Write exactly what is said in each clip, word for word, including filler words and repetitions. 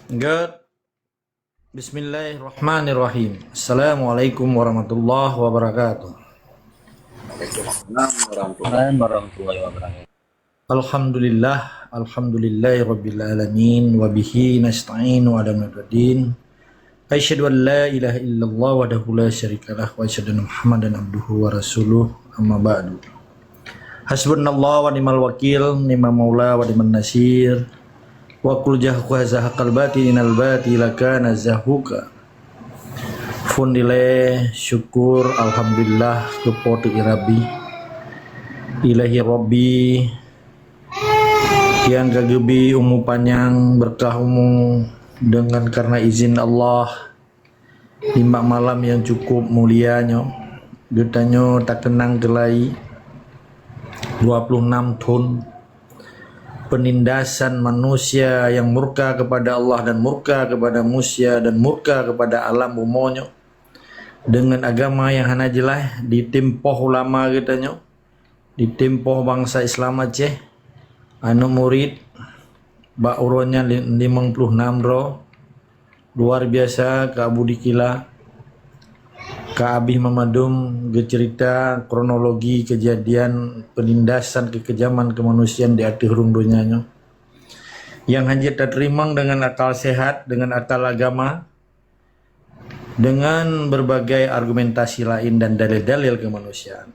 Good. Bismillahirrahmanirrahim. Assalamualaikum warahmatullahi wabarakatuh. Waalaikumsalam warahmatullahi wabarakatuh. Alhamdulillah, alhamdulillahi rabbil alamin, wa bihi nasta'inu ala umurid din. Asyhadu an la ilaha illallah wahdahu la syarikalah, wa asyhadu anna Muhammadan abduhu wa rasuluh, amma ba'du. Hasbunallah wa ni'mal wakil, ni'mal maula wa ni'man nasir. Wa qul jahqa zahaqal batil innal batila kana zahuqa. Phon dilée syukur alhamdulillah keu Po teu Rabbi. Ilahi Rabbi, nyang ka geubri umu panyang, beureukat umu, deungon kareuna izin Allah, nibak malam nyang cukup mulia nyoe, geutanyoe takeunang keulai dua puluh enam thon peunindasan manusia nyang murka kepada Allah dan murka kepada manusia dan murka kepada alam bumoe nyoe, deungon agama nyang hana jeulaih, ditimpoh ulama geutanyoe, ditimpoh bansa Islam Aceh, aneuk murit bak uroe nyan li-, limong ploh nam droe. Luar biasa ka Abu Dikila ka abéh meumandum geuceurita kronologi keujadian peunindasan keukejaman keumanusiaan di ateueh rhueng donya nyoe, nyang hana jeuet tateurimong deungon akal sehat, deungon akal agama, deungon beureubagai argumentasi laén dan dalil-dalil keumanusiaan.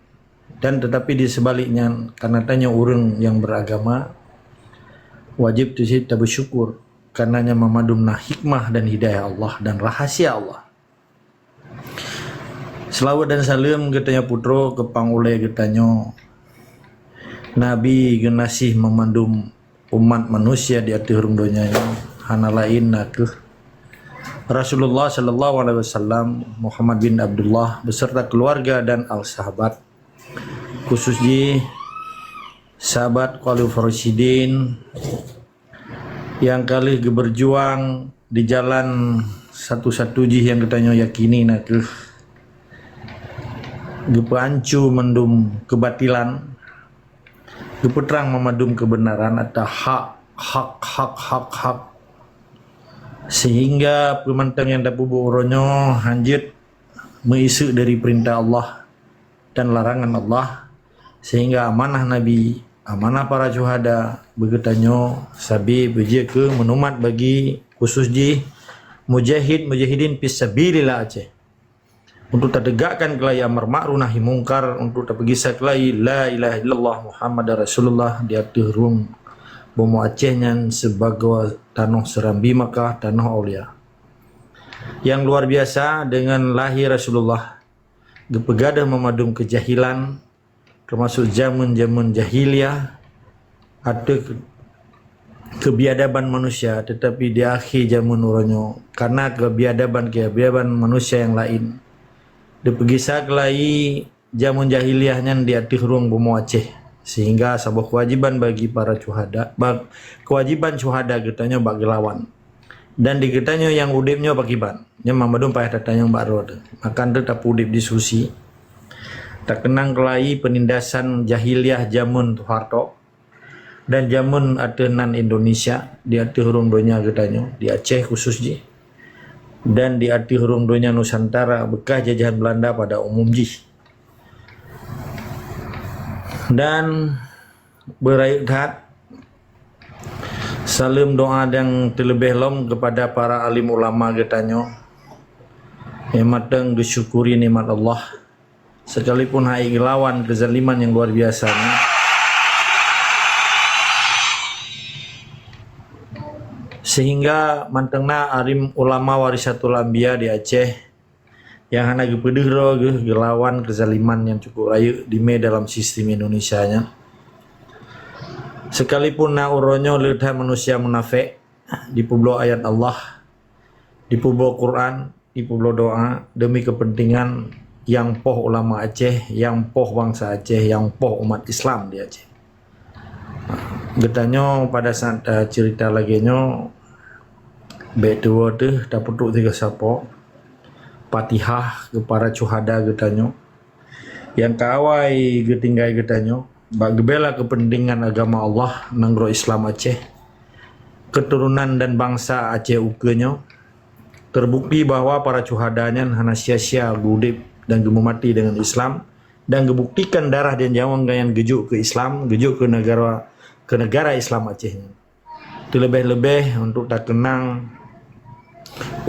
Dan teutapi di seubaliknya, kareuna tanyoe ureuëng nyang beuragama, wajéb teuh cit tabeusyukur, kareuna nyan meumandum na hikmah dan hidayah Allah dan rahasia Allah. Seulaweuet dan saleuem geutanyoe putroe keu pang ulée geutanyoe, Nabi geunaséh meumandum umat manusia di ateueh rhueng donya nyoe, hana laén nakeuh Rasulullah sallallahu alaihi wasallam, Muhammad bin Abdullah, beserta keluarga dan al sahabat, khusus jih sahabat Khulafaur Rasyidin, nyang ka lheueh geubeurjuang di jalan satu-satu jih nyang geutanyoe yakini nakeuh geupeuancu mandum keubatilan, geupeutrang meumandum keubeunaran ateueh hak, hak, hak, hak, hak. Sehingga peue mantong nyang tapeubuet uroe nyoe hana jeuet meuiseuk dari peurintah Allah dan larangan Allah, sehingga amanah Nabi, amanah para syuhada beu geutanyoe sabe beujeuet keu meunumat bagi khusus jih mujahid-mujahidin fisabilillah Aceh, untuk tateugakkan keulai amar ma'ruf nahi mungkar, untuk tapeugisa keulai la ilaha illallah Muhammadar Rasulullah di ateueh rhueng bumoe Aceh nyan sibagoe tanoh seurambi Makkah, tanoh aulia. Nyang luar biasa, deungon lahé Rasulullah, geupeugadôh meumandum keujahilan, teumasuk jameun-jameun jahiliyah, ateueh keubiadaban manusia, teutapi di akhé jameun uroe nyoe, kareuna keubiadaban-keubiadaban manusia nyang laén, dipeugisa keulai jameun jahiliyah nyan di ateueh rhueng bumoe Aceh, sehingga saboh keuwajiban bagi para syuhada, ba-, keuwajiban syuhada geutanyoe bak geulawan. Dan di geutanyoe nyang udeb nyoe pakriban? Nyoe mandum payah tatanyong bak droe teuh. Maka teuh tapeuudeb diskusi, takeunang keulai peunindasan jahiliyah jameun Soeharto dan jameun ateueh nan Indonesia di ateueh rhueng donya geutanyoe, di Aceh khusus jih, dan di ateueh rhueng donya Nusantara bekas jajahan Belanda pada umum jih. Dan beurayeuk that saleuem doa nyang teuleubeh lom keupada para alim ulama geutanyoe nyang mantong geusyukuri nikmat Allah, sekalipun hai geulawan keuzaliman nyang luar biasa nyoe. Sehingga mantong na alim ulama warisatul anbiya di Aceh nyang hana geupeudeuh droe geuh geulawan keuzaliman nyang cukup rayeuk dimé dalam sistem Indonesia nyan. Sekalipun na uroe nyoe le that manusia munafék, dipeubloe ayat Allah, dipeubloe Quran, dipeubloe doa demi keupeuntengan nyang poh ulama Aceh, nyang poh bansa Aceh, nyang poh umat Islam di Aceh. Geutanyoe pada saat, eh, ceurita lagée nyoe, bék tuwoe teuh tapeutrok sigoe sapo Fatihah keu para syuhada geutanyoe nyang ka awai geutinggai geutanyoe bak geubela keupeuntengan agama Allah nanggroe Islam Aceh. keturunan dan bangsa Aceh ukeue nyoe, terbukti bahwa para syuhada nyan hana sia-sia geuudeb dan geumeumati deungon Islam, dan geubuktikan darah dan nyawöng gobnyan geujok keu Islam, geujok keu negara, keu negara Islam Aceh nyan. Teuleubeh-leubeh untuk takeunang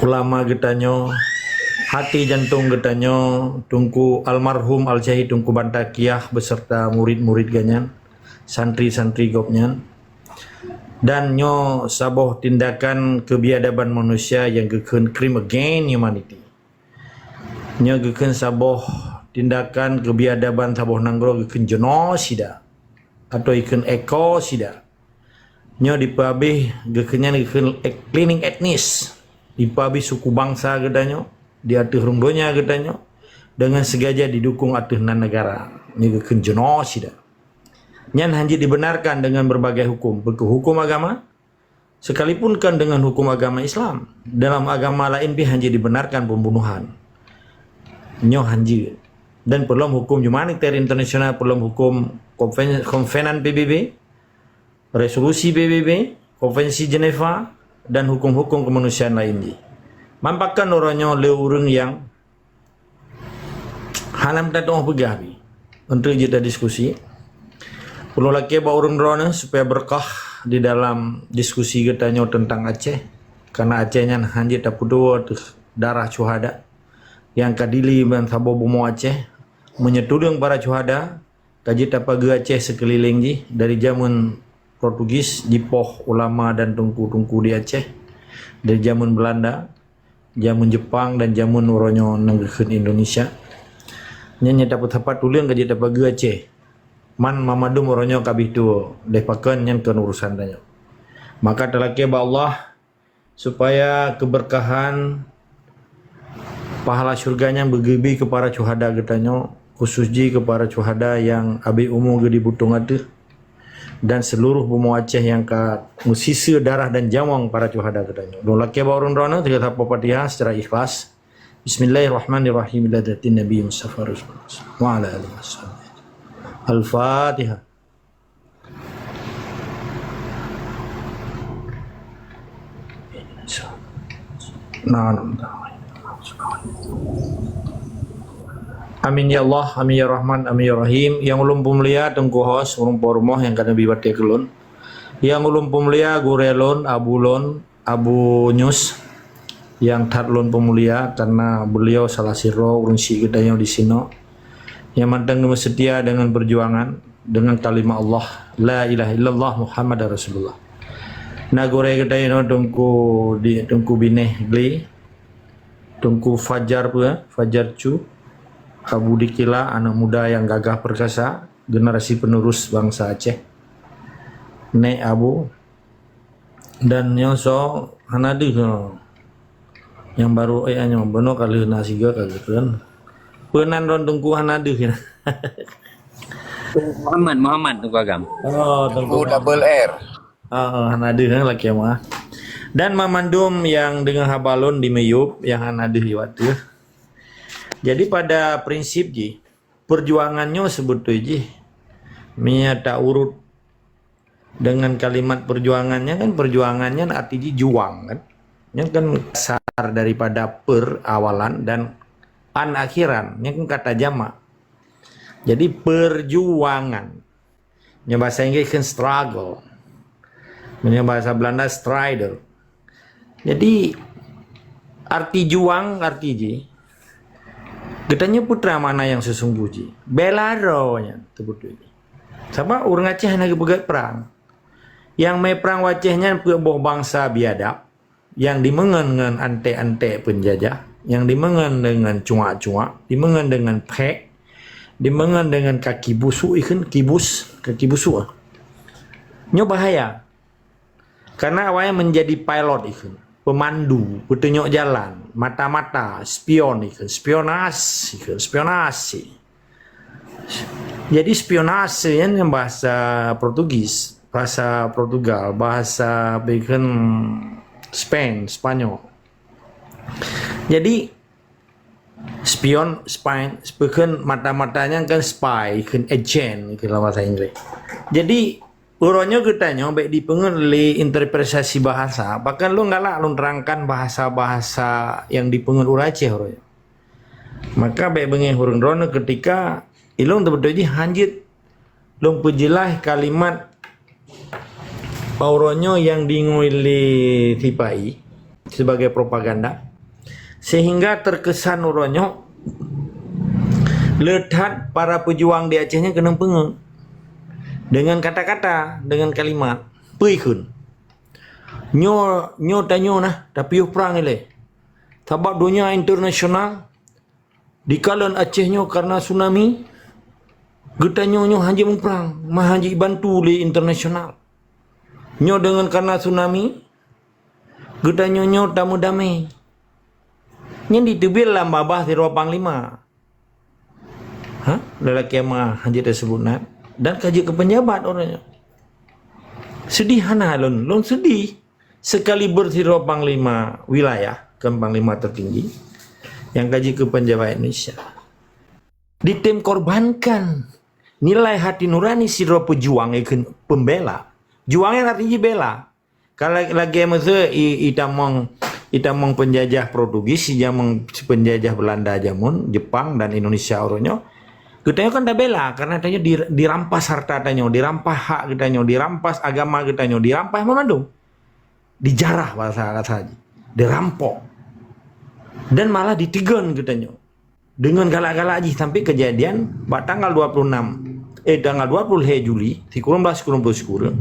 ulama geutanyoe, hati jantong geutanyoe, Teungku almarhum Al-Syahid Teungku Banta Kiah beserta murid-murid gobnyan, santri-santri gobnyan. Dan nyoe saboh tindakan keubiadaban manusia nyang geukheun crime against humanity. Nyoe geukheun saboh tindakan keubiadaban saboh nanggroe, geukheun genosida atau geukheun ekosida. Nyoe dipeuhabéh, geukheun nyan geukheun ek-, cleaning etnis. Dipeuhabéh suku bangsa geutanyoe di ateueh rhueng donya geutanyoe deungon sengaja didukung ateueh nan negara. Nyoe geukheun genosida. Nyan hana jeuet dibenarkan deungon berbagai hukum. Peu kheueh hukum agama? Sekalipun kon deungon hukum agama Islam, dalam agama laén pih hana jeuet dibenarkan pembunuhan. Nyoe hana jeuet. Dan peulom hukum humaniter internasional, peulom hukum konven-, konvenan P B B, resolusi P B B, konvensi Jenewa, dan hukum-hukum kemanusiaan laén jih. Man pakon uroe nyoe lé ureuëng nyang hana meutatong peugah pih. Untuk jeuet diskusi. Ulôn lakée bak ureuëng droeneuh supaya berkah di dalam diskusi geutanyoe tentang Aceh. Karena Aceh nyan hana jeuet tapeuduwoe teuh darah syuhada nyang ka dili ban saboh bumoe Aceh. Meunyoe tuleueng para syuhada, ka jeuet tapageue Aceh sikeulileng jih dari jameun Portugis jipoh ulama dan teungku-teungku di Aceh, dari jameun Belanda, jameun Jepang dan jameun uroe nyoe nyang geukheun Indonesia. Nyan nyang tapeusapat tuleueng ka jeuet tapageue Aceh. Man mamandum uroe nyoe ka bih tuwoe, deh pakon nyan kon urusan tanyoe. Maka talakée bak Allah supaya keubeurkahan pahala syurga nyan beugeubri keu para syuhada geutanyoe, khusus jih keu para syuhada nyang abéh umu geuh di butông ateueh. Dan seluruh bumoe Aceh nyang ka meusiseue darah dan nyawöng para syuhada geutanyoe. Lôn lakée bak ureuëng droeneuh, sigoe sapoe Fatihah secara ikhlas. Bismillahirrahmanirrahim. Ila hadratin Nabi Mustafa Rasulullah wa ala alihi wasahbihi. Al-Fatihah. Nah, nah, nah. Amin ya Allah, amin ya Rahman, amin ya Rahim. Nyang ulôn peumulia Teungku Hos, ureuëng po rumoh nyang ka neubi batée keu lôn. Nyang ulôn peumulia gurée lôn, abu lôn, Abu Nyus, nyang that lôn peumulia, karena beliau salah sidroe ureuëng syiek geutanyoe di sinoe nyang mantong geumeuseutia deungon peujuangan, deungon kalimat Allah, La ilaha illallah Muhammadar Rasulullah. Na gurée geutanyoe Teungku di, Teungku Binéh Gli, Teungku Fajar peue, Fajar Cu, Abu Dikila, aneuk muda nyang gagah perkasa, generasi penerus bansa Aceh. Nék Abu, dan nyoe soe hana deuh nyoe. Nyang barô, eh, nyoe bunoe ka lheueh na sigoe ka geukheun. Peue nan droen Teungku hana deuh nyan? Muhammad, Muhammad Teungku Agam. Oh, Teungku Teungku Muhammad. Double R. Ah, ah, hana deuh, eh, lakée meuah. Dan mamandum nyang deungoe haba lôn di miyueb nyang hana deuh iwat teuh. Jadi pada prinsip jih, perjuangan nyoe seubeutôi jih meunyoe taurot deungon kalimat perjuangan nyan kan, perjuangan nyan arti jih juang kan. Nyan kan dasar daripada per, awalan, dan an, akhiran. Nyan kan kata jamak. Jadi perjuangan. Meunyoe bahasa Inggris kan struggle. Meunyoe bahasa Belanda strider. Jadi arti juang, arti jih, geutanyoe peue teuma makna nyang seusunggoh jih. Bela droe nyan teubeutôi jih. Sabab ureuëng Aceh hana geupeugét prang. Nyang mé prang u Aceh nyan peuet boh bansa biadab, nyang dimeungon ngon antek-antek peunjajah, nyang dimeungon deungon cuak-cuak, dimeungon deungon phek, dimeungon deungon kaki busuk, ikheun kibus, kaki busuk. Nyoe bahaya. Karena awaknyan menjadi pilot ikheun, pemandu, peutunyok jalan, mata-mata, spion ikheun, spionase ikheun, spionase. Jadi spionase nyan bahasa Portugis, bahasa Portugal, bahasa ikheun Spain, Spanyol. Jadi spion, spy, ikheun mata-mata nyan kan spy, ikheun agent, ikheun dalam bahasa Inggris. Jadi Uroe nyoe geutanyoe bék dipeungeut lé interpretasi bahasa, bahkan lôn galak lôn terangkan bahasa-bahasa nyang dipeungeut ureuëng Aceh uroe nyoe. Maka bék beungéh ureuëng droeneuh ketika ilôn teubeutôi jih hanjeuet lôn peujeulaih kalimat uroe nyoe nyang deungoe lé sipa-i sebagai propaganda, sehingga terkesan uroe nyoe le that para pejuang di Aceh nyan keunong peungeut dengan kata-kata, dengan kalimat. Peue kheun? Nyoe, nyoe tanyoe nah tapiôh prang ilée. Sabab donya internasional dikalon Aceh nyoe karena tsunami, geutanyoe nyoe hanjeuet muprang, meuhanjeuet bantu lé internasional. Nyoe deungon karena tsunami, geutanyoe nyoe tameudamé. Nyan diteubiet lam babah sidroe panglima. Ha? Lelaki ma hanjeuet teusebut nan dan ka jeuet keu peunjabat uroe nyoe. Seudih hana lôn, lôn seudih. Seukali beusidroe panglima wilayah, kon panglima teutinggi, nyang ka jeuet keu peunjabat Indonesia, ditem korbankan nilai hati nurani sidroe peujuang, ikheun peumbela. Juang nyan arti jih bela. Ka la-, lagée meuseu i, i tamong, i tamong peunjajah Portugis, i jamong peunjajah Belanda jameun, Jepang dan Indonesia uroe nyoe. Geutanyoe kan tabela, karena tanyoe di-, dirampas harta tanyoe, dirampas hak geutanyoe, dirampas agama geutanyoe, dirampas meumandum. Dijarah bahasa kata jih. Dirampok. Dan malah ditigon geutanyoe. Deungon galak-galak jih sampai kejadian bak tanggal dua puluh enam, eh, tanggal dua puluh lhée Juli, sikureueng blaih sikureueng ploh sikureueng,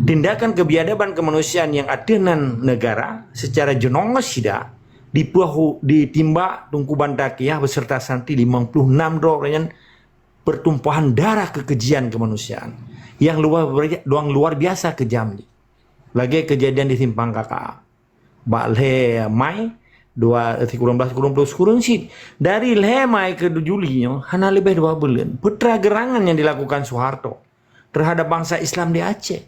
tindakan kebiadaban kemanusiaan nyang ateueh nan negara secara jinoe sida dipuahu, ditimbak Teungku Banta Kiah beserta santri limong puluh enam droe nyan pertumpahan darah kekejian kemanusiaan yang luar, yang luar biasa kejam jih. Lagée kejadian di Simpang K K A. Bak lhée Mai, dua, sikureueng blaih sikureueng ploh sikureueng cit. Dari lhée Mai keu Juli nyoe, hana leubeh dua buleuen. Peue teuma geurangan nyang dilakukan Soeharto terhadap bansa Islam di Aceh.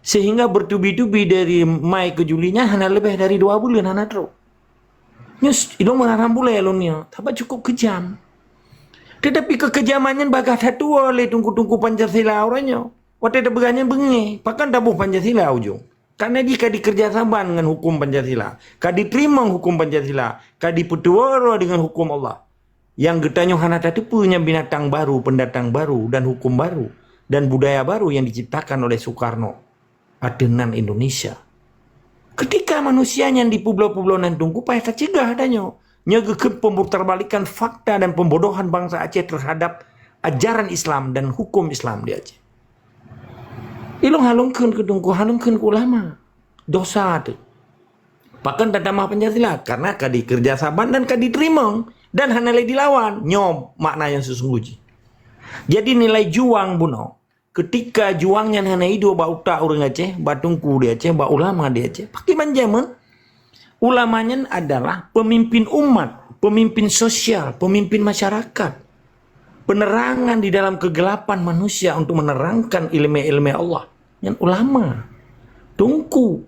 Sehingga bertubi-tubi dari Mai keu Juli nyan hana leubeh dari dua buleuen hana trok. Nyoe s-, idong meungarang bulée lôn nyoe, sabab cukup kejam. Tetapi kekejaman nyan bagaih tatuwoe lé teungku-teungku Pancasila uroe nyoe. Watée tapeugah nyan beungéh, pakon taboh Pancasila ujong. Karena jih ka dikeureuja saban ngon huköm Pancasila, ka diteurimong huköm Pancasila, ka dipeutuwoe droe deungon huköm Allah. Nyang geutanyoe hana tateupeue nyan binatang baru, pendatang baru, dan huköm baru, dan budaya baru yang diciptakan oleh Soekarno ateueh nan Indonesia. Ketika manusia nyan dipeubloe-peubloe nan Teungku, payah tacegah tanyoe. Nyoe geukheun pemutarbalikan fakta dan pembodohan bangsa Aceh terhadap ajaran Islam dan huköm Islam di Aceh. Ilong halong kheun keu Teungku, halong kheun keu ulama. Dosa tu. Pakon tatamah Pancasila? Karena ka dikeureuja saban dan ka diteurimong dan hana lé dilawan. Nyoe makna nyang sesungguh jih. Jadi nilai juang bunoe, ketika juang nyan hana iduek bak utak ureuëng Aceh, bak teungku di Aceh, bak ulama di Aceh, pakriban jameun ulama nyan adalah pemimpin umat, pemimpin sosial, pemimpin masyarakat. Penerangan di dalam kegelapan manusia untuk menerangkan ilmu-ilmu Allah. Nyan ulama. Teungku.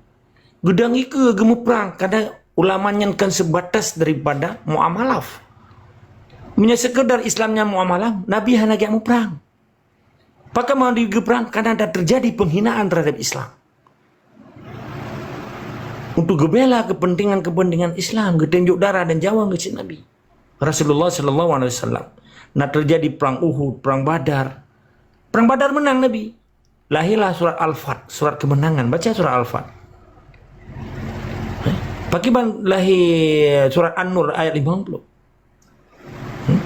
Geudong ikeue geumuprang, kadang ulama nyan kan sebatas daripada muamalah. Meunyoe sekedar Islam nyan muamalah, Nabi hana geujak muprang. Pakon mau digeuprang? Karena ada terjadi penghinaan terhadap Islam. Untuk geubela kepentingan-kepentingan Islam, geutunjuk darah dan nyawa geucit Nabi. Rasulullah sallallahu alaihi wasallam. Na terjadi perang Uhud, perang Badar. Perang Badar menang Nabi. Lahirlah surat Al-Fath, surat kemenangan. Baca surat Al-Fath. Eh? Pakriban lahir surat An-Nur ayat lima puluh. Hmm?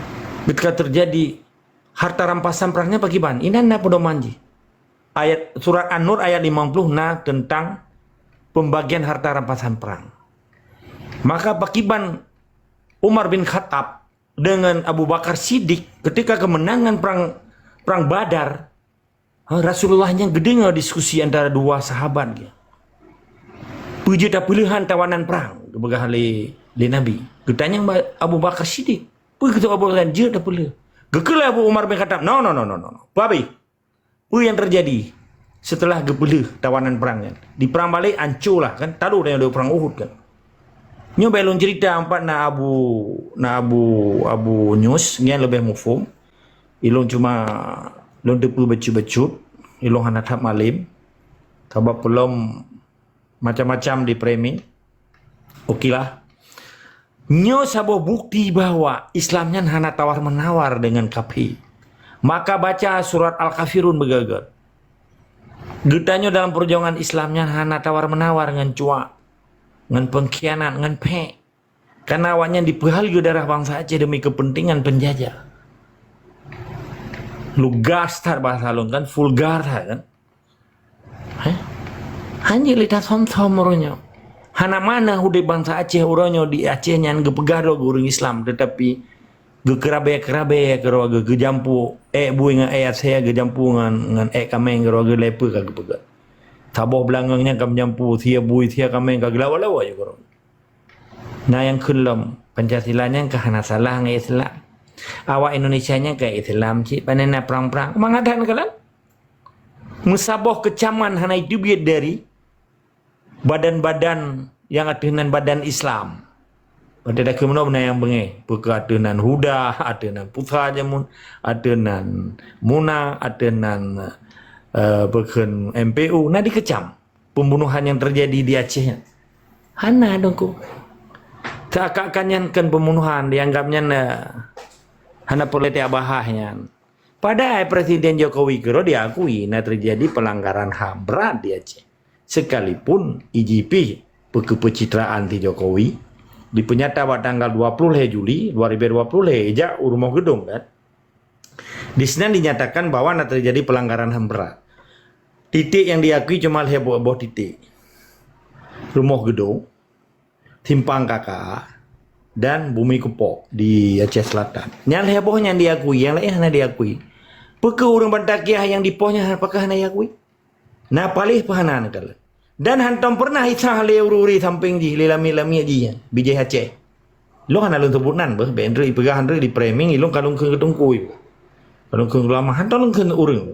Ketika terjadi harta rampasan perangnya pakriban. Inan na pedoman jih. Ayat surat An-Nur ayat lima puluh na tentang pembagian harta rampasan perang. Maka pakriban Umar bin Khattab dengan Abu Bakar Siddiq ketika kemenangan perang, perang Badar, ha, Rasulullah nyan geudeungoe diskusi antara dua sahabat geuh. Peue jeuet tapeuleuhan tawanan perang, geupeugah lé, lé Nabi. Geutanyong bak Abu Bakar Siddiq. Peue geukheun Abu Bakar, jeuet tapeuleuh. Geukheun lé Abu Umar bin Khattab, "No, no, no, no, no, no. Peue habéh?" Peue nyang teujadi seuteulah geupeuleuh tawanan prang nyan? Di prang balek ancô lah kan, talu tanyoe di prang Uhud kan. Nyoe bèk lôn ceurita, ampat na Abu, na Abu, Abu Nyus nyan leubeh muphom. Ilôn cuma lôn teupeue bacut-bacut. ilong hana that malem, sabab peulom macam-macam di framing. Okelah. Nyoe saboh bukti bahwa Islam nyan hana tawar-menawar dengan kafé. Maka baca surat Al-Kafirun beugét-gét. Geutanyoe dalam peujuangan Islam nyan hana tawar-menawar ngon cuak, ngon pengkhianat, ngon phek. Karena awaknyan dipeuhalyeue darah bansa Aceh demi kepentingan penjajah. Lugas that bahasa lôn kan, vulgar that kan. Heh? Hanya lé tasöm-söm uroe nyoe. Hana makna udeb bansa Aceh uroe nyoe di Aceh nyan geupeugah droe ureuëng Islam, tetapi geukeurabe-keurabe keudroe geu-, geujampu ék bui ngon ék asèe, geujampu ngon, ngon ék kaméng keudroe geu, lé peue ka geupeugah. Saboh beulangöng nyan ka meujampu, sie bui, sie kaméng ka geulawa-lawa ju keudroe. Na nyang kheun lom, Pancasila nyan ka hana salah ngon Islam. Awak Indonesia nyan ka Islam cit, pane na prang-prang. Mangat that neukalon. Meusaboh keucaman hana jiteubiet dari badan-badan nyang ateueh nan badan Islam. Watée takheun meunoe na nyang beungéh, peu kheueh ateueh nan HUDA, ateueh nan PUTHA jameun, ateueh nan MUNA, ateueh nan, eh, peu kheueh M P U, na dikecam pembunuhan nyang terjadi di Aceh nyan. Hana dongku. Seakan-akan nyan kon pembunuhan, dianggap nyan, eh, hana peureulée tabahas nyan. Padahai Presiden Jokowi keudroe diakui na terjadi pelanggaran HAM berat di Aceh. Sekalipun I G P peukeu peucitraan si Jokowi dipeunyata bak tanggal dua puluh lhée Juli dua ribu dua puluh lhée ijak u Rumoh Geudong kan. Di sinan dinyatakan bahwa na terjadi pelanggaran HAM berat. Titik nyang diakui cuma lhée boh, boh titik. Rumoh Geudong, Simpang Kaka, dan Bumi Keupok di Aceh Selatan. Nyang lhée boh nyan diakui, nyang laén hana diakui. Peu kheueh ureuëng Banda Kiah nyang dipoh nyan apakah hana diakui? Na paléh peu hana neukalon. Dan hantom peureunah isah lé ureuëng-ureuëng sampéng jih, lé lamiet-lamiet jih nyan, bijéh Aceh. Lôn hana lôn seubut nan beuh, bék droe ipeugah droe di framing, ilôn ka lôn kheun keu teungku. Ka lôn kheun ulama, hantom lôn kheun ureuëng.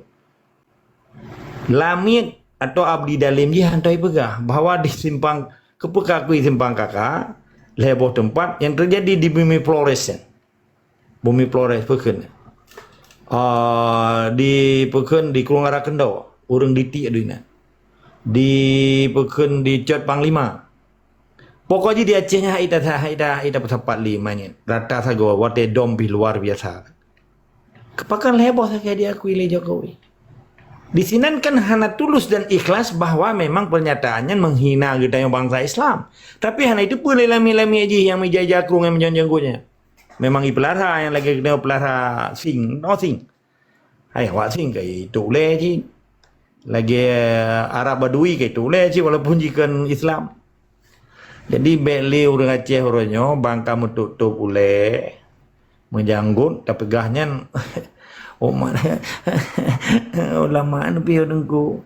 Lamiet atau abdi dalem jih hantom ipeugah bahwa di simpang, keupeue ka akui Simpang Kaka, lhée boh teumpat nyang terjadi di Bumi Flores nyan. Bumi Flores peu kheueh. Ah, di peu kheueh di Krueng Ara Keundoe, ureuëng ditiek doi na. Di peu kheueh di Cot Panglima. Pokok jih di Aceh nyan hai ita, hai ita, hai ita peusapat lé manyét. Rata sagoe watée dom pih luar biasa. Pakon lhée boh sagai diakui lé Jokowi. Di sinan kan hana tulus dan ikhlas bahwa memang pernyataan nyan menghina geutanyoe bangsa Islam. Tapi hana iteupeue lé lamiet-lamiet jih nyang meuija-ija krueng nyang meujang janggut nyan. Memang ipeulara nyang lagée geutanyoe peulara sing, no sing. Hai, awak sing ka ituk ulée cit. Lagée Arab Badui ka ituk ulée cit walaupun jikheun Islam. Jadi bék lé ureuëng Aceh uroe nyoe bang ka meutup-tup ulée, meujanggut tapeugah nyan umat ulama neupiôh teungku.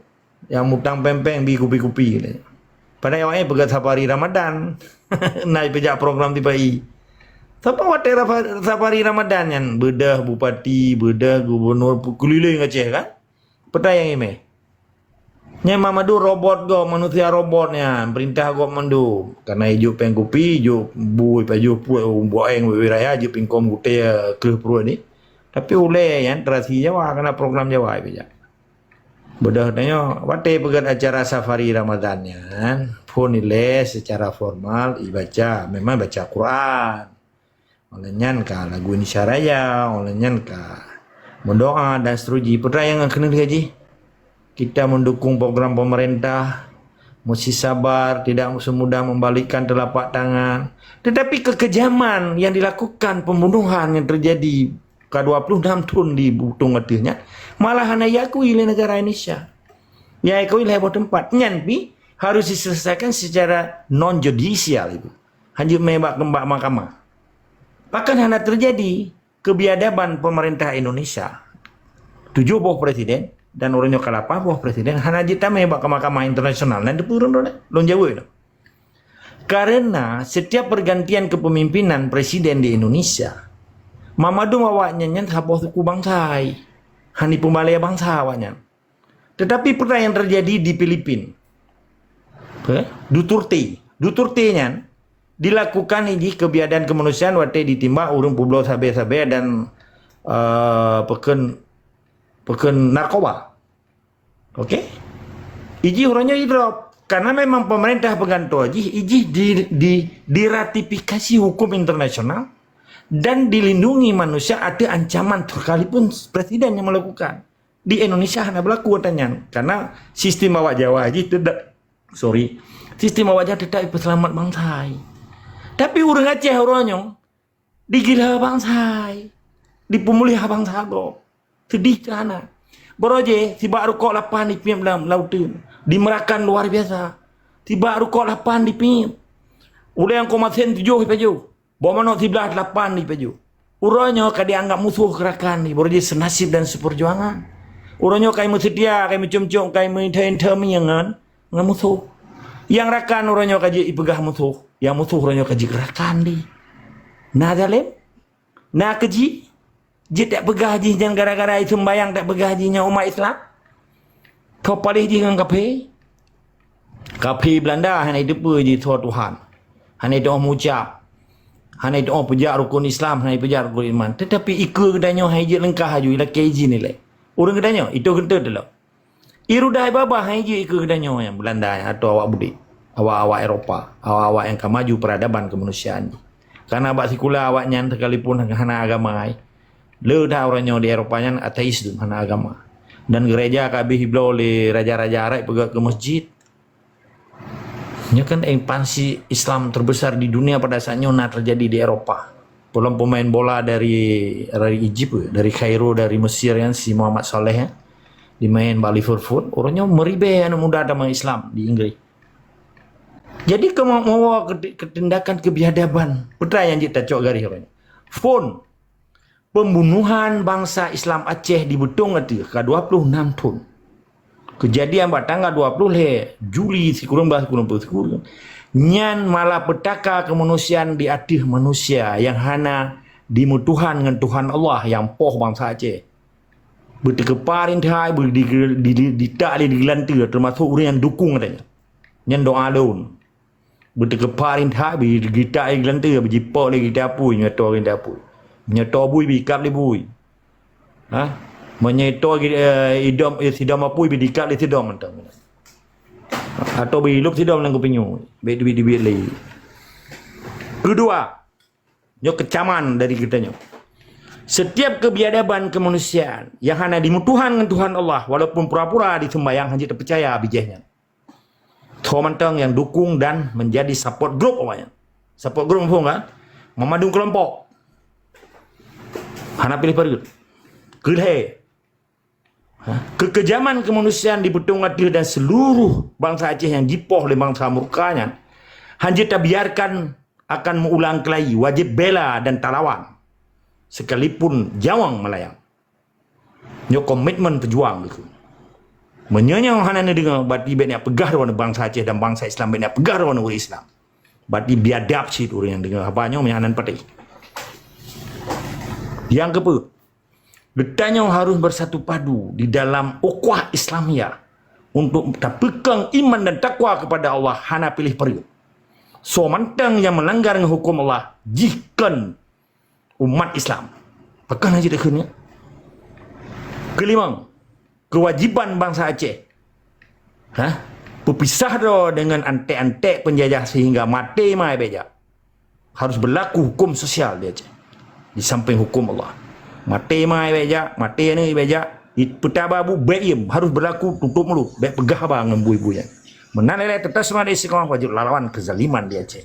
Nyang mutang péng-péng bi kupi-kupi. Padahai awaknyan peugah safari Ramadan. Na ipeujak program tipa i. Sapa watée rafa-, safari Ramadan nyan beudeuh bupati, beudeuh gubunur keulileng Aceh kan? Petai nyang imé. Nyan Mamadu robot gob, manusia robot nyan, perintah gob mandum. Karena ijok péng kupi, ijok bui, pajoh puet, buaeng, wilayah, ijok pingkom gutée, kreueh pruet ni. Tapi ulée nyan terasi Jawa, karena program Jawa ipeujak. Beudôh tanyoe, watée peugét acara safari Ramadan nyan, phon ilée secara formal ibaca, memang baca Quran. Oleh nyan ka lagu Indonesia Raya, oleh nyan ka meudoa dan seterusnya. Peue nyang keuneuk lagée jih? Kita mendukung program pemerintah, mesti sabar, tidak semudah membalikkan telapak tangan. Tetapi kekejaman yang dilakukan, pembunuhan yang terjadi ka dua puluh enam thon di Butong Ateueh nyan, malah hana diakui lé negara Indonesia. Nyang diakui lé boh teumpat. Nyan pih harus diselesaikan secara non judisial itu. Hana jeuet mé bak, bak mahkamah. Pakon hana terjadi kebiadaban pemerintah Indonesia. Tujoh boh presiden dan uroe nyoe ka lapan boh presiden hana jeuet tamé bak mahkamah internasional. Nan teupeue lôn, lôn jaweueb lôn. Karena setiap pergantian kepemimpinan presiden di Indonesia, mamandum awaknyan nyan saboh suku bansa, hana peumalée bansa awaknyan. Tetapi pernah yang terjadi di Filipin. Eh, Duterte. Duterte nyan dilakukan jih kebiadaan kemanusiaan watée ditimbak ureuëng peubloe sabe-sabe dan, eh, peukheun, peukheun narkoba. Oke? Ijih uroe nyoe idrop. Karena memang pemerintah peugantoe jih, ijih di, di, diratifikasi hukum internasional dan dilindungi manusia ateueh ancaman sekalipun presiden yang melakukan. Di Indonesia hana berlaku ata nyan. Karena sistem awak Jawa jih tidak, sorry, sistem awak Jawa tetap ipeuselamat bansa. Tapi ureuëng Aceh uroe nyoe digila bansa, dipeumuliah bansa gob. Sedih teuh hana. Baroe jih sibak rukok lapan dipiep lam lauteun, dimeurakan luar biasa. Sibak rukok lapan dipiep. Ulée nyang komasen tujoh ipajoh. Boh manok siblaih lapan dipajoh. Uroe nyoe ka dianggap musoh keu rakan di, baroe jih senasib dan seperjuangan. Uroe nyoe kai meuseutia, kai meucom-com, kai meuinta-inta mieng ngon, ngon musoh. Nyang rakan uroe nyoe ka jeuet ipeugah musoh, nyang musoh uroe nyoe ka jeuet rakan di. Na zalem? Na keuji? Jeuet tapeugah jih nyan gara-gara iseumbayang tapeugah jih nyan umat Islam? Tho paléh jih ngon kafé? Kafé Belanda hana jiteupeue jih soe Tuhan. Hana jiteupeue meuucap. Hana jiteupeue peujak rukun Islam, hana peujak rukun iman. Tetapi ikeue geutanyoe hana jeuet leungkah laju, ilakée izin ilée. Ureuëng geutanyoe, itu geutanyoe teuh lom. Irudah babah hana jeuet ikeue geutanyoe nyang Belanda nyan atau awak budek, awak-awak Eropa, awak-awak nyang ka maju peradaban kemanusiaan jih. Karena bak sikula awaknyan sekalipun hana agama, le that uroe nyoe di Eropa nyan ateis tu, hana agama. Dan gereja ka habéh jibloe lé raja-raja Arab peugah keu masjid. Nyoe kan ekspansi Islam terbesar di dunia pada saat nyoe na terjadi di Eropa. Peulom pemain bola dari, dari Egypt, dari Kairo, dari Mesir kan, si Muhammad Saleh kan, dimain bak Liverpool. Uroe nyoe meuribée aneuk muda agama Islam di Inggris. Jadi keu meuwoe keu, keu tindakan kebiadaban, peue nyang jeuet tacok garéh uroe nyoe. Phon, pembunuhan bansa Islam Aceh di Beutong ateueh ka dua puluh enam thon. Keujadian bak tanggal dua puluh lhée Juli sikureueng blah sikureueng peuet sikureueng nyan malapetaka keumanusiaan di ateueh manusia nyang hana dimeutuhan ngon Tuhan Allah nyang poh bansa Aceh. Beuteukeupa rintai, beu di, di, di, ditak lé di geulanteue, teumasok ureuëng nyang dukung katanya. Nyan doa lôn. Beuteukeupa rintai, beu ditak lé geulanteue, beu jipok lé gita apui, nyoe to gita apui. Nyoe to bui, beu ikab lé bui. Ha? Meunyoe to, eh, idom, eh, sidom apui, beu dikat lé sidom mantong. Atau beu ilop sidom lam kupinyueng. Beu duit-duit lé. Keudua, nyoe keucaman dari geutanyoe. Setiap kebiadaban kemanusiaan yang hana dimeutuhan ngon Tuhan Allah, walaupun pura-pura diseumbayang, hana jeuet tapeucaya bijéh nyan. Tho mantong nyang dukung dan menjadi support group awaknyan. Support group muphom kan? Meumandum kelompok. Hana piléh pareut. Keulhée. Ha? Kekejaman kemanusiaan di Beutong ateueh dan seluruh bansa Aceh nyang jipoh lé bansa murka nyan, hana jeuet tabiarkan akan meuulang keulai, wajéb bela dan talawan, sekalipun jawang melayang. Nyoe komitmen peujuang geuh. Meunyoe nyoe hana neudeungoe, berarti bék neupeugah droeneuh bansa Aceh dan bansa Islam, bék neupeugah droeneuh ureuëng Islam. Berarti biadab cit ureuëng nyang deungoe haba nyoe meunyoe hana patéh. Nyang keupeuet, geutanyoe harus bersatu padu di dalam ukhuwah Islamiyah untuk tapeukong iman dan takwa kepada Allah hana piléh pareut. Soe mantong nyang meulanggar ngon huköm Allah, jih kon umat Islam. Pakon hana jideukeue nyan? Keulimong, keuwajéban bansa Aceh, ha? Peupisah droe deungon anték-anték peunjajah sehingga maté ma bék jak. Harus berlaku hukum sosial di Aceh. Di samping hukum Allah. Maté ma bék jak, maté aneuëk bék jak, i-, peutaba bu bék iem, harus berlaku tutup mulut, bék peugah haba ngon bui-bui nyan. Meunan ilée teutos ma di sikoe wajéb lawan kezaliman di Aceh.